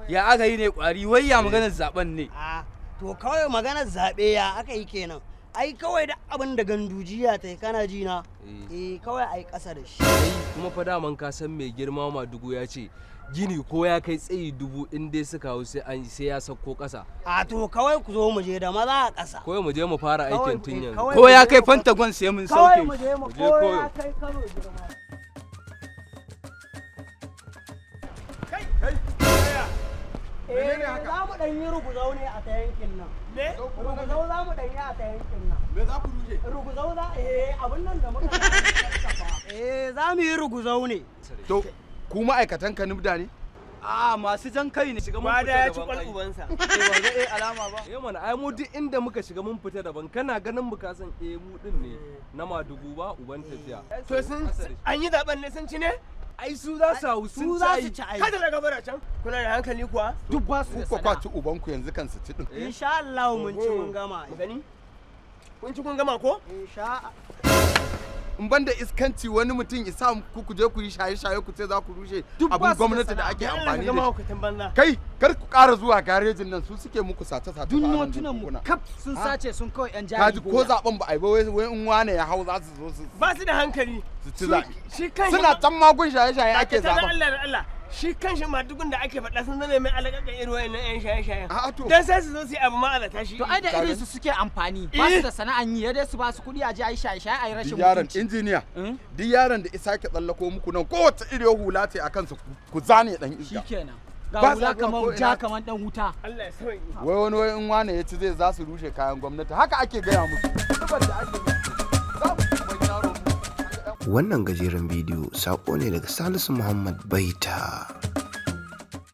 Ya aka yi ne, kwari? Wai ya maganar zaben ne? A to, kawai maganar zaɓe ya aka yi kenan. Ai kawai da abin da Gandujiya ta yi, kana ji na? Eh, kawai ai ƙasa da shi. Ai kuma fa daman ka san mai girma Madugu ya ce gini ko ya kai tsayi 1000, in dai suka hau sai an sai ya sauko ƙasa. A to, kawai ku zo mu je da maza a ƙasa. Ko mu je mu fara aikin tun yanzu. Kawai Ko mu ya je kai mu- Pentagon sai mun Kawai sauke. mu je mu Mu je ko ya koyo. kai Kano girma. Menene Eh, haka? za mu ɗan yi ruguzau ne a ta yankin nan. Me? Ruguzau za mu ɗan yi a ta yankin nan. Me za ku rushe? Ruguzau za, abin nan da muka kakkafa. Eh, za mu yi ruguzau ne. To, ku ma'aikatan Kanubda ne? A masu jan kai ne. Shiga mun Ba da fita ya ci daban kwal ai. ubansa. Eh, ba ga alama ba. Eh mana, ai mu duk inda muka shiga mun fita daban. Kana ganin mu ka san eh mu din ne na Madugu ba uban tafiya. To, sun an yi zaben ne, sun ci ne? Ai su za su hau, sun Su ci za ai. su ci ai. Kada daga bara can. Kuna da hankali kuwa? Duk ba su Ku da kwa sana'a. ci ubanku yanzu kan su ci din. Insha Allah mun ci mun gama. Mu gani? Kun ci kun gama ko? Insha In banda iskanci, wani mutum isa ku je ku yi shaye-shaye, ku ce za ku rushe Duk ba abin su da gwamnati da sana'a. ake Ya Allah ka amfani gama da shi. haukatan banza. Kai, kar ku ƙara zuwa garejin nan, su suke muku sace-sace. Duk fa a nan notunan mu jakunkuna. kaf sun sace, sun kawai yan jari Ka ji ko gona. zaben ba a yi ba, wai in wane ya hau za su zo su Ba su da hankali. su ci zaɓe. Shi kanshi Suna can magun shaye-shaye ake da zaben. Allah da Allah. Shi kanshi Madugun da ake faɗa sun zame mai alaƙaƙa irin wayannan 'yan shaye-shayen. A'a to. Dan sai su zo su yi abu ma alata shi. To ai da irin su suke amfani, ba su da sana'an yi, dai su ba su kuɗi a je a yi shaye-shaye, a yi rashin Duk yaron mutunci. injiniya, duk yaron da isa ke tsallako muku nan, kowace iriyar hula ce a kansa, ku zane dan iska. Shikenan. Ga Ba hula sa zuwa ko kamar ina. ja, kamar dan wuta. Allah ya sauke. Wai wani wai in wane ya ci zai za su rushe kayan gwamnati, haka ake gaya musu. Zubar da ake musu. Za mu ci yaro mu. Wannan gajeren bidiyo saƙo ne daga Salisu Muhammad Baita.